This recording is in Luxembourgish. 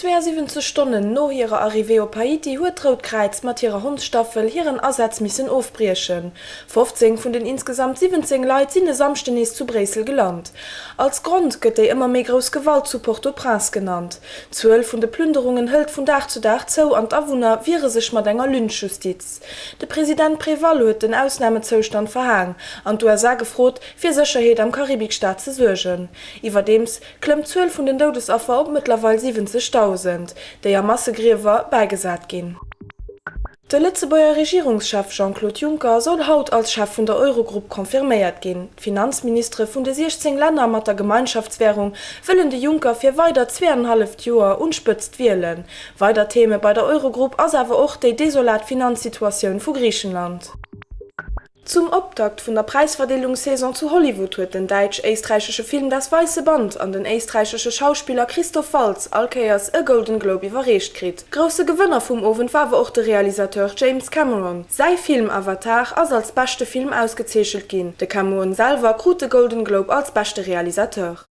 72 Stonnen no hirer Arrivée op Haiti huet d'Rout Kräiz mat hirer Hondsstaffel hiren Asaz missen ofbriechen. 15 vun den insgesamt 17 Leit sinn e Samschden nees zu Bréissel gelant. Als Grond gëtt déi ëmmer méi grouss Gewalt zu Port-au-Prince genannt. D'Zuel vun de Plünderungen hëlt vun Dag zu Dag zou an d'Awunner wiere sech mat enger Lynchjustiz. De President Préval huet den Ausnamezoustand verhaang an d'USA gefrot, fir Sécherheet am Karibikstaat ze suergen. Iwwerdeems klëmmt d'Zuel vun den Doudesaffer op mëttlerweil 70.000, déi a Massegriewer bäigesat ginn. De Lëtzebuerger Regierungschef Jean-Claude Juncker soll haut als Chef vun der Eurogrupp confirméiert ginn. D'Finanzministere vun de 16 Länner mat der Gemeinschaftswärung wëllen de Juncker fir weider zweeanenhalleft Joer un d'Spëtzt wielen. Weider Theme bei der Eurogrupp ass awer och déi desolat Finanzsituatioun vu Griichenland. Zum Optakt vun der Präisverdeelungssaison zu Hollywood huet den däitsch-éisträichesche Film Das weiße Band an den éisträichesche Schauspiller Christoph Waltz all Kéiers e Golden Globe iwwerreecht kritt. Grousse Gewënner vum Owend war awer och de Realisateur James Cameron. Säi Film Avatar ass als beschte Film ausgezeechelt ginn. De Cameron selwer krut de Golden Globe als beschte Realisateur.